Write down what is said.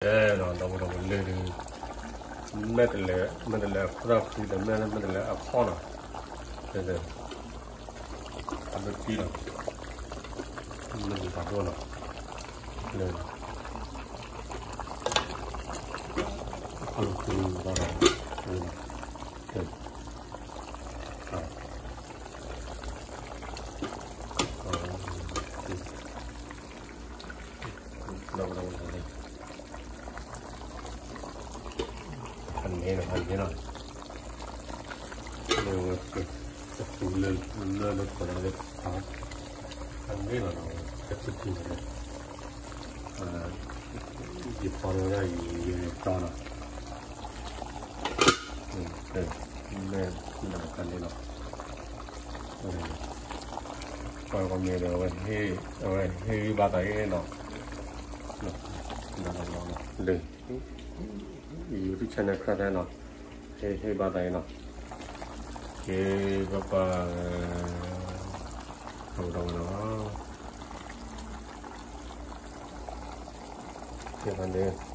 ဒီးဒီးလၢ မ့ၢ်တလဲၤ မ့ၢ်တလဲၤအခီၣ်တၢ်ဖုဒီး မ့ၢ်မ့ၢ်တလဲၤအခီၣ်နီၤ, တဲတဲ အဘၢၣ်ကံလီၤ, မ့ၢ်တလဲၤတၢ်ဒိၣ်နီၤ, လၢ အခီၣ်တၢ်ဖုဒီး တဲ ဖးန့ၣ်လီၤ ဖးန့ၣ်လီၤ, လၢဝဲ တပူၤလၢ လၢလၢပှဲၤလၢ ဖးန့ၣ်လီၤနီၤ, တထံၣ်ထံၣ်လီၤ, ယဖီလီၤဒၣ်ယံာ်ယံာ်တီနီၤ, မ့ၢ်ဖးန့ၣ်လီၤ, ပှၤကမျၢၢ်ဒီး အဝဲဟ့ၣ်ဂံၢ်ဘါသးအံၤနီၤ, လၢ YouTube channel ခရၢၣ်ထဲနီၤ, ဟ့ၣ်ဂံၢ်ဘါသးအံၤနီၤ, က့ၤပပၢ် အဝဲဒီးဝဲနီၤ, ကဲဖးန့ၣ်